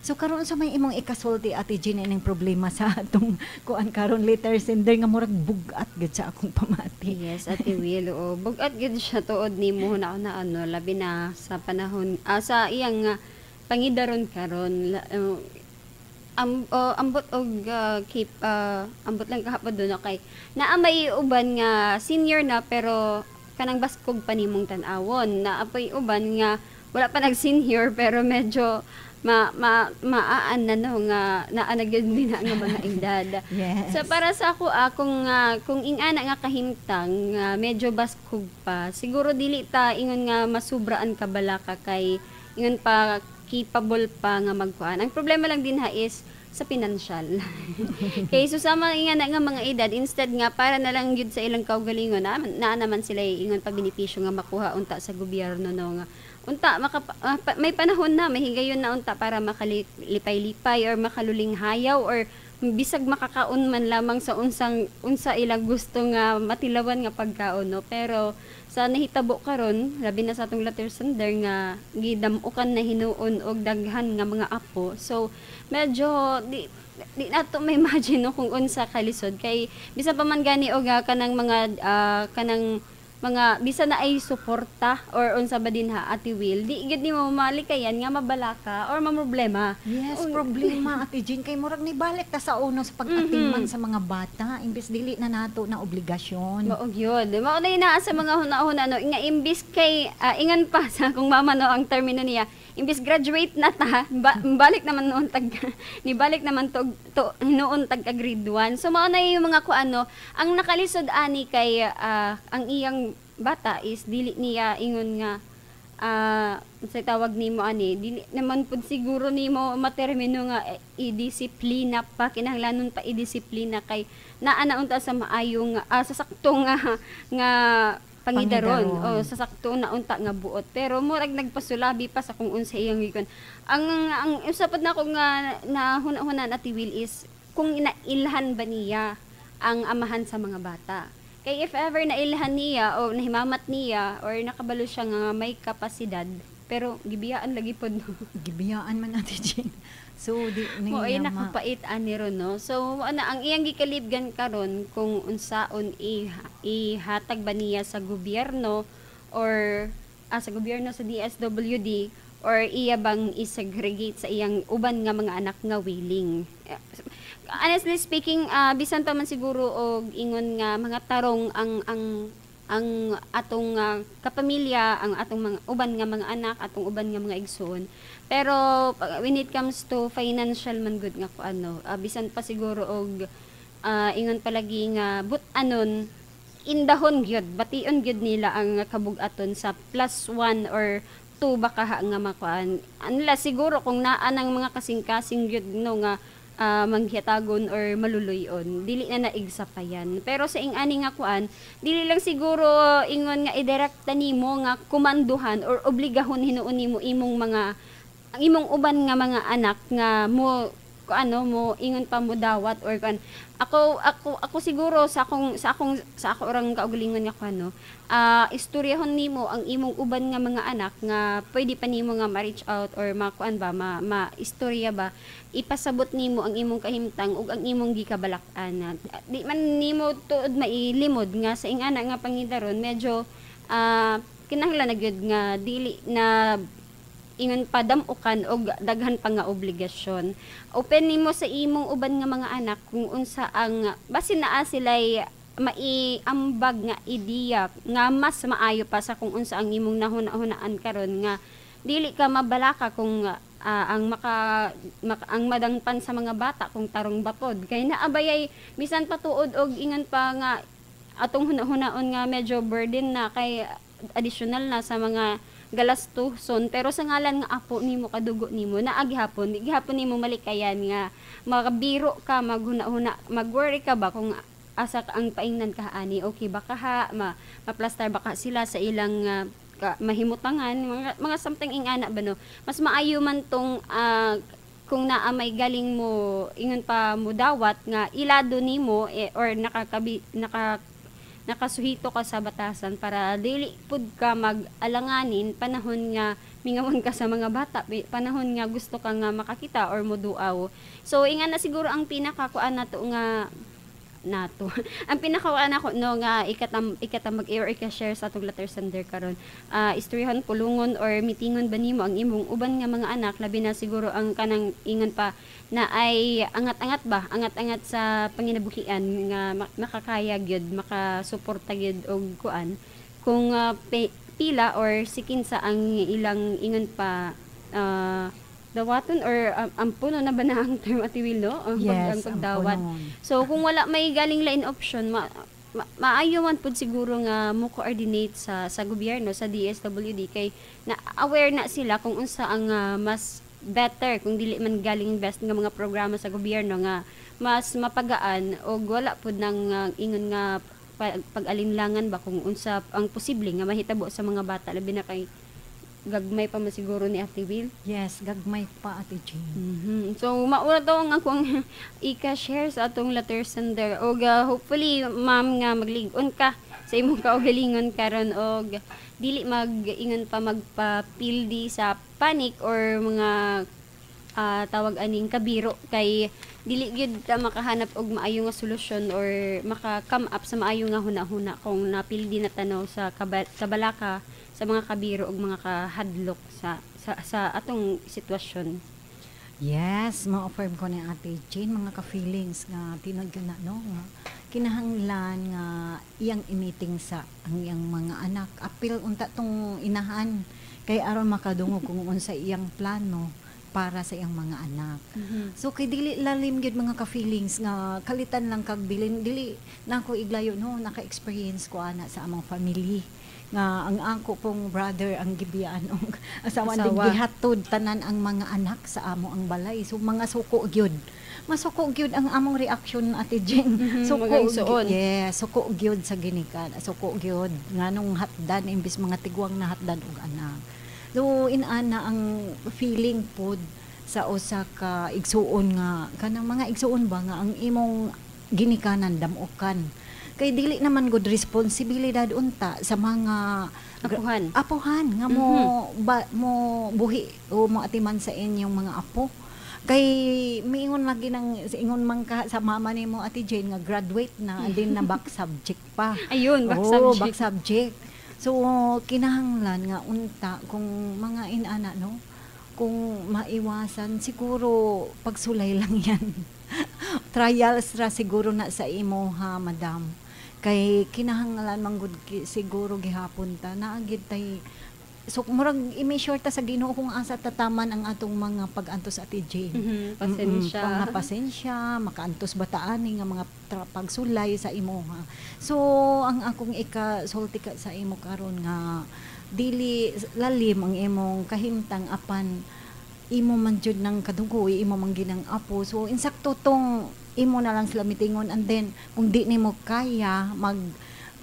So karon, sa may imong ikasulti, Ate Jean, ining problema sa atong kuan karon, letter sender, nga murag bugat gid sa akong pamati? Yes, Ate Will. O, bugat gid siya tuod nimo na na ano, labi na sa panahon sa iyang pangidaron karon. Ambot og keep ambot lang kahapon doon kay naa may uban nga senior na pero kanang baskog pa nimong tan-awon, naa poy uban nga wala pa nag-senior pero medyo ma, ma maaan na, no, nga naa na gyud din na nga mga edad. So para sa ako, kung ingana nga kahimtang nga medyo baskog pa, siguro dili ta ingon nga masubraan ka balaka kay ingon pa capable pa nga magkuan. Ang problema lang din ha is sa pinansyal. Kay so sa mga ingana nga mga edad, instead nga para na lang gyud sa ilang kaugalingon na naman sila ingon pa benepisyo nga makuha unta sa gobyerno, no, nga unta maka, may panahon na, may higayon na unta para makalipay-lipay or makalulinghayaw or bisag makakaon man lamang sa unsang unsa ilang gusto nga matilawan nga pagkaon, no. Pero sa nahitabo karon, labi na sa atong letter sender nga gidamukan na hinuon og daghan nga mga apo, so medyo di di nato ma-imagine, no, kung unsa kalisod kay bisan pa man gani og kanang mga kanang mga bisa na ay suporta or unsa ba din ha, Ate Will, di gid nimo malikayan nga mabalaka or mamroblema. Yes, Uy. Problema, Ate Jean, kay murag nibalik ta sa uno sa pag-atiman sa mga bata imbes dili na nato na obligasyon. Mao gyud. Mao na naa sa mga huna-huna, no, nga imbis kay ingon pa sa akong mama, no, ang termino niya, imbis graduate na ta, balik naman noon tag ni balik naman to hinuon tag grade 1. So mao na yung mga kuano, ang nakalisod ani kay ang iyang bata is dili niya ingon nga unsay tawag nimo ani, dili naman pud siguro nimo matermino nga idisiplina pa, kinahanglanon pa idisiplina kay naa na unta sa maayong sa sakto nga nga pangidaron. Pangidaron. O sa sakto na unta nga buot, pero murag nagpasulabi pa sa kung unsa iyang gikon. Ang usa pod nako nga na huna-huna, Ate Will, is kung inailhan ba niya ang amahan sa mga bata. Kay if ever nailhan niya o nahimamat niya or nakabalo siya nga may kapasidad, pero gibiyaan lagi pod, no. Gibiyaan man, Ate Jean. So di Mo ay niya nakapait ani ron, no. So ano ang iyang gikalibgan karon, kung unsaon ihatag ba niya sa gobyerno or sa gobyerno, sa DSWD, or iya bang isegregate sa iyang uban nga mga anak nga willing. Honestly speaking, bisan pa man siguro og ingon nga mga tarong ang atong kapamilya, ang atong mga uban nga mga anak, atong uban nga mga igsoon. Pero when it comes to financial man gud nga ko ano, bisan pa siguro og ingon palagi nga but anon indahon gyud, bation gyud nila ang kabug-aton sa plus one or two baka ha nga makuan. Unless siguro kung naa ng mga kasing-kasing gyud, no, nga manghitagon or maluluyon, dili na naigsa pa yan. Pero sa ing-ani nga kuan, dili lang siguro ingon nga idirekta nimo nga komanduhan or obligahon hinuon nimo imong mga ang imong uban nga mga anak nga mo ko ano mo ingon pa mo dawat or kuan. Ako siguro sa ako orang kaugalingon nga kuan, no, istoryahon nimo ang imong uban nga mga anak nga pwede pa nimo nga ma-reach out or makuan ba, ma istorya ba, ipasabot nimo ang imong kahimtang ug ang imong gikabalak-an. Di man nimo tuod mailimod nga sa ingana nga pangidaron medyo kinahanglan na gyud nga dili na ingon padamukan og daghan pa nga obligasyon. Open nimo sa imong uban nga mga anak kung unsa ang basin naa sila'y maiambag nga ideya nga mas maayo pa sa kung unsa ang imong nahuna-hunaan karon, nga dili ka mabalaka kung ang maka ang madangpan sa mga bata kung tarong ba pod kay naabayay bisan pa tuod og ingon pa nga atong huna-hunaon nga medyo burden na kay additional na sa mga galastuson, pero sa ngalan nga apo nimo, kadugo nimo, naa gihapon, di gihapon nimo malikayan nga makabiro ka, maghuna-huna, mag-worry ka ba kung asa ka ang paingnan ka ani, okay ba ka ha, ma-plastar ba ka sila sa ilang mahimutangan, mga something ingana ba, no. Mas maayo man tong kung naa may galing mo ingon pa mo dawat nga ilado nimo eh, or nakakabi naka Nakasuhito ka sa batasan para dili pud ka mag-alanganin panahon nga mingawon ka sa mga bata, panahon nga gusto ka nga makakita or moduaw. So inga na siguro ang pinaka kuan nato nga nato. Ang pinakakuan nako, no, nga ikatam mag or ika-share sa atong letter sender karon. Istoryahan, pulungon or mitingon ba nimo ang imong uban nga mga anak, labi na siguro ang kanang ingon pa na ay angat-angat ba, angat-angat sa panginabuhian nga makakaya gyud, makasuporta gyud og kuan kung pila or sikinsa ang ilang ingon pa dawaton or ampuno na ba na ang term, Ate Will, no? Yes, ang pagdawat. Ampunon. So kung wala may galing lain option, maayo man pud siguro nga mo coordinate sa gobyerno, sa DSWD, kay na aware na sila kung unsa ang mas better kung dili man galing best nga mga programa sa gobyerno nga mas mapagaan og wala pud nang ingon nga pag-alinlangan ba kung unsa ang posible nga mahitabo sa mga bata, labi na kay gagmay pa man siguro ni Ate Will. Yes, gagmay pa, Ate Jane. So maura to ang akong ika-share sa atong letter sender og hopefully, ma'am, nga maglig-on ka sa imong kaugalingon karon og dili mag-ingon pa magpapildi sa panic or mga tawag aning kabiro, kay dili gyud ta makahanap og maayo nga solusyon or maka-come up sa maayo nga huna-huna kung napildi na tanaw sa kabalaka sa mga kabiro og mga kahadlok sa atong sitwasyon. Yes, ma-affirm ko ni Ate Jane, mga ka-feelings, nga tinud ka na, no, nga kinahanglan nga iyang i-meeting sa ang iyang mga anak. Apil unta tong inahan kay aron makadungog kung unsa iyang plano para sa iyang mga anak. So kay dili lalim gyud, mga ka-feelings, nga kalitan lang kag bilin, dili na ako iglayo, no, naka-experience ko ana sa among family nga ang ako pong brother ang gibiyaan og asawa din, Asawa. Gihatod tanan ang mga anak sa amo ang balay. So mga suko gyud, masuko gyud ang among reaction, Ate Jane. Suko Mga igsuon. Yes, suko gyud sa ginikan, suko gyud nganong hatdan imbis mga tigwang na hatdan og anak. So inana ang feeling pod sa usa ka igsuon nga kanang mga igsuon ba nga ang imong ginikanan damokan, kay dili naman good responsibilidad unta sa mga Apuhan. Apuhan nga mo ba, mo buhi o mo atiman sa inyong mga apo, kay miingon lagi nang ingon man ka sa mama nimo, Ate Jane, nga graduate na and then na back subject pa. Ayun, back Oo, subject. Back subject. So kinahanglan nga unta kung mga inana, no, kung maiwasan siguro, pagsulay lang yan, trials ra siguro na sa imo ha, madam, kay kinahanglan man gud siguro gihapon ta naa gid tay. So murag i-measure ta sa Ginoo kung asa tataman ang atong mga pag-antos, Ate Jane. Pasensya. Mga pasensya, makaantos ba ta ani nga mga pagsulay sa imo ha. So ang akong ika-sulti ka sa imo karon nga dili lalim ang imong kahimtang apan imo man jud ng kadugoy, imo man ginang apo. So insakto tong imo na lang sila mitingon and then kung di nimo kaya mag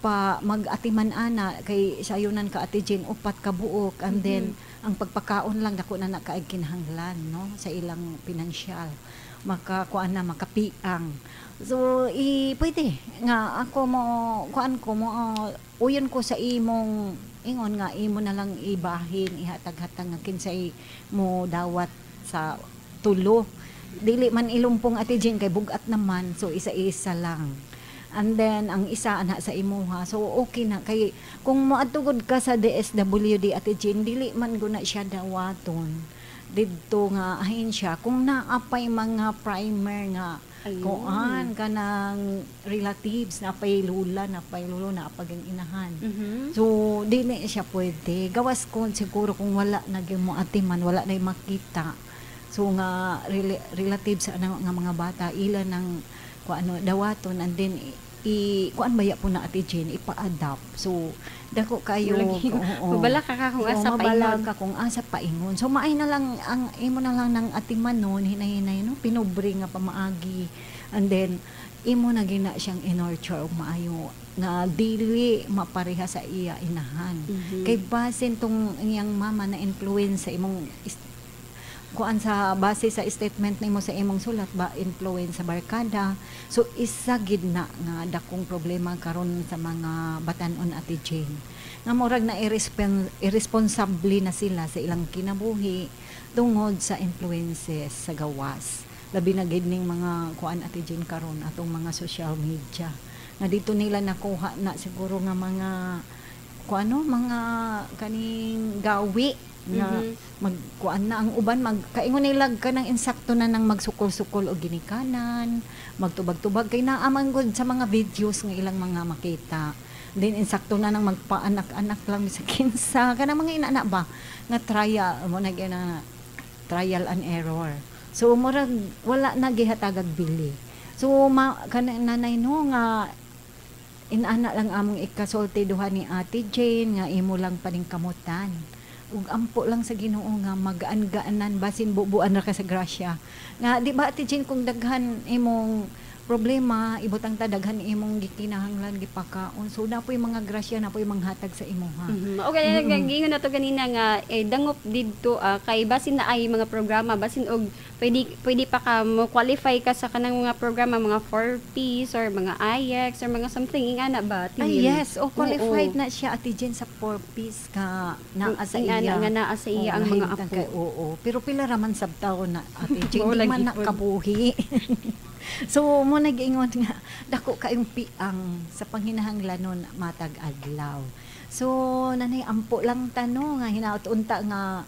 pa mag-atiman ana, kay sayunan ka, Ate Jane, upat ka buok, and then ang pagpakaon lang dako na na kaay kinahanglan, no, sa ilang pinansyal, makakuan na makapiang. So i pwede nga ako mo kuan ko mo uyon ko sa imong ingon nga imo na lang ibahin, ihatag-hatag nga kinsay mo dawat sa tulo. Dili man ilumpong, Ate Jane, kay bugat naman. So isa-isa lang and then ang isa ana sa imuha. So okay na kay kung moadto gud ka sa DSWD, Ate Jane, dili man guna siya dawaton didto nga ahensya kung naapay mga primer nga kuan kanang relatives, napay lula, napay lulo, napag ang inahan. So dili siya pwede gawas kung siguro kung wala na gyud mo atiman, wala na makita. So nga relatives sa ano, nga mga bata ila nang kuan ano dawaton and then i kuan baya po na, Ate Jane, ipa-adopt. So dako kayo. Lagi. Oo. Mabala ka kung So, asa mabala paingon. Ka kung asa paingon. So maay na lang ang imo na lang ng atimanon hinay-hinay, no, pinubre nga pamaagi and then imo na gina siyang i-nurture og maayo nga dili mapareha sa iya inahan. Kay basin tong iyang mama na influence sa imong kuan sa base sa statement nimo sa imong sulat ba, influence sa barkada. So isa gid na nga dakong problema karon sa mga batan-on, Ate Jane, nga murag na irresponsable na sila sa ilang kinabuhi tungod sa influences sa gawas, labi na gid ning mga kuan, Ate Jane, karon atong mga social media nga dito nila nakuha na siguro nga mga kuano, mga kaning gawi nga magkuan na ang uban, mag kaingon nila kanang insakto na nang magsukol-sukol og ginikanan, magtubag-tubag, kay naa man gud sa mga videos nga ilang mga makita. Then insakto na nang magpaanak-anak lang sa kinsa, kanang mga inana ba nga trial mo na na trial and error. So murag wala na gihatagag bili. So ma, kanang nanay, no, nga inana lang among ikasulti duha ni Ate Jane nga imo lang paningkamutan ug ampo lang sa Ginoo nga magaan-gaanan, basin bubuan ra ka sa grasya nga, di ba, Ate Jane, kung daghan imong problema, ibutang ta daghan imong gikinahanglan gipakaon, so na po'y mga grasya na po'y manghatag sa imuha. Okay, gingon na to ganina nga eh, dangop didto kay basin na ay mga programa, basin og pwede pwede pa ka mo qualify ka sa kanang mga programa, mga 4Ps or mga IX or mga something ingana ba? Ay, yes, o qualified na siya, Ate Jane, sa 4Ps ka naa sa Ingana iya. Nga naa sa iya Oo, ang mga nahimtang apo. Kay, oo. Pero pila raman sab taon na, Ate Jane, Mao di lang man na gipon. Kabuhi. So mo nag-ingon nga dako kayong piang sa panghinahanglanon matag adlaw. So nanay, ampo lang tano nga hinaot unta nga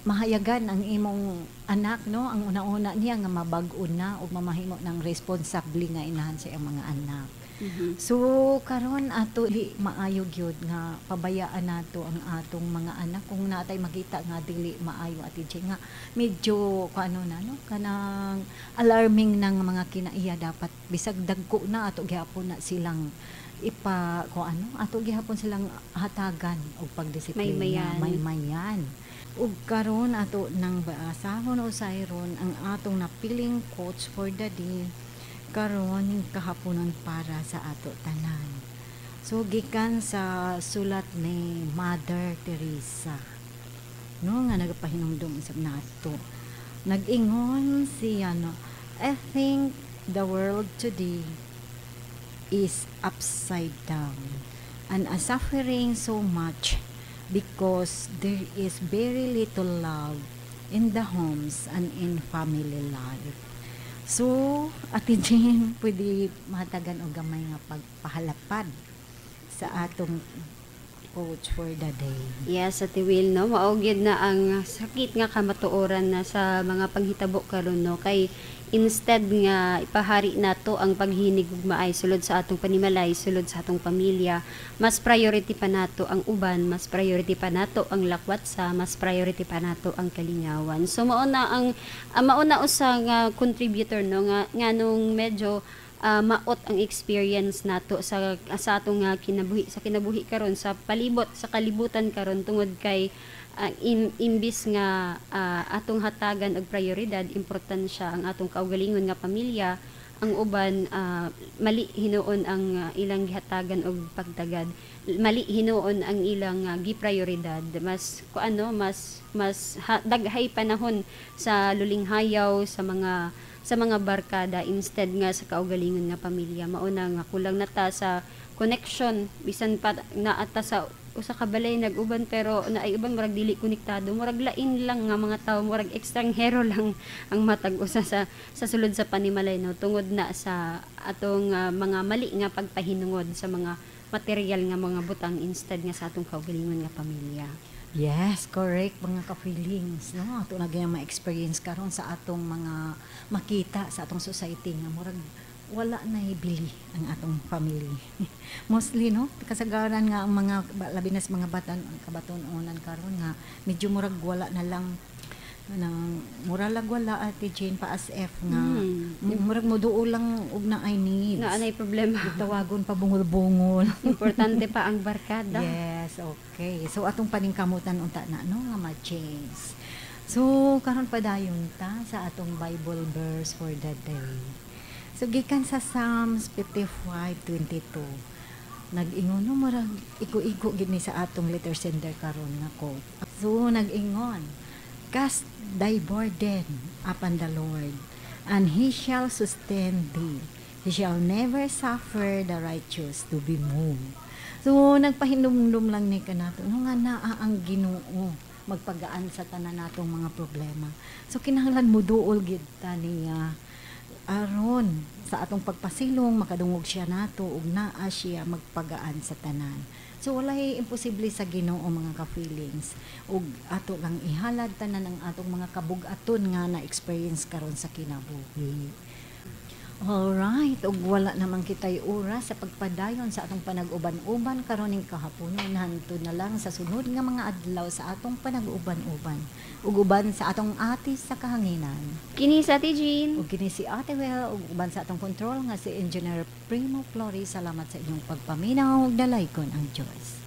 mahayagan ang imong anak, no, ang una-una niya nga mabag-o na ug mamahimo ng responsable nga inahan sa iyang mga anak. So karon ato di maayo gyud nga pabayaan nato ang atong mga anak kung natay makita nga dili maayo, Ate Jane, nga medyo kuano na, no, kanang alarming ng mga kinaiya. Dapat bisag dagko na, ato gihapon na silang ipa ko ano, ato gihapon silang hatagan og pagdisiplina. Maymayan. Maymayan. Ug karon ato nang basahon usay ron ang atong napiling quotes for the day karon kahaponon para sa ato tanan. So gikan sa sulat ni Mother Teresa, no, nga nagapahinumdum sa nato. Nag-ingon siya, no, "I think the world today is upside down and are suffering so much because there is very little love in the homes and in family life." So, Ate Jane, pwede mahatagan og gamay nga pagpahalapad sa atong quotes for the day. Yes, Ate Will, no? Mao gyud na ang sakit nga kamatuoran na sa mga panghitabo karon, no? Kay instead nga ipahari nato ang paghinigugmaay sulod sa atong panimalay, sulod sa atong pamilya, mas priority pa nato ang uban, mas priority pa nato ang lakwatsa, mas priority pa nato ang kalingawan. So mao na ang mao na usa nga contributor, no, nga nganong medyo maot ang experience nato sa atong kinabuhi, sa kinabuhi karon, sa palibot sa kalibutan karon, tungod kay imbis nga atong hatagan og prioridad, importansya ang atong kaugalingon nga pamilya, ang uban mali hinuon ang ilang gihatagan og pagtagad, mali hinuon ang ilang giprioridad. Mas ku ano, mas mas daghay panahon sa lulinghayaw sa mga barkada instead nga sa kaugalingon nga pamilya. Mao na nga kulang na ta sa connection, bisan pa naa ta sa usa ka balay nag-uban, pero naay uban murag dili konektado, murag lain lang nga mga tawo, murag ekstranghero lang ang matag usa sa sulod sa panimalay, no, tungod na sa atong mga mali nga pagpahinungod sa mga material nga mga butang instead nga sa atong kaugalingon nga pamilya. Yes, correct, mga ka-feelings, no? Ato na gyud ma-experience karon sa atong mga makita sa atong society nga murag wala na ibili ang atong family. Mostly, no, kasagaran nga ang mga labi na sa mga batan kabatunonan karon nga medyo murag wala na lang nang mura lag wala, Ate Jane, pa as if nga murag moduol lang og naay needs. Na anay problema. Tawagon pa bungol-bungol. Importante pa ang barkada. Yes, okay. So atong paningkamutan unta na, no, nga ma-change. So karon padayon ta sa atong Bible verse for the day. So gikan sa Psalms 55:22. Nag-ingon, no, murag igo-igo gid ni sa atong letter sender karon nga quote. So nag-ingon, Cast thy burden upon the Lord, and He shall sustain thee. He shall never suffer the righteous to be moved. So, nagpahinumdum lang ni kanato, no, nga naa ang Ginoo magpagaan sa tanan natong mga problema. So, kinahanglan mo duol gid ta niya aron sa atong pagpasilong makadungog siya nato ug naa siya magpagaan sa tanan. So walay imposible sa Ginoo, mga ka-feelings, ug ato lang ihalad tanan ang atong mga kabug-aton nga na-experience karon sa kinabuhi. Alright, ug wala naman kitay oras sa pagpadayon sa atong panag-uban-uban karon ning kahaponon. Hantod na lang sa sunod nga mga adlaw sa atong panag-uban-uban. Ug uban sa atong ate sa kahanginan. Kini sa Ate Jean. Ug kini si Ate Well, ug uban sa atong control nga si Engineer Primo Flores. Salamat sa inyong pagpaminaw ug dalaygon ang Diyos.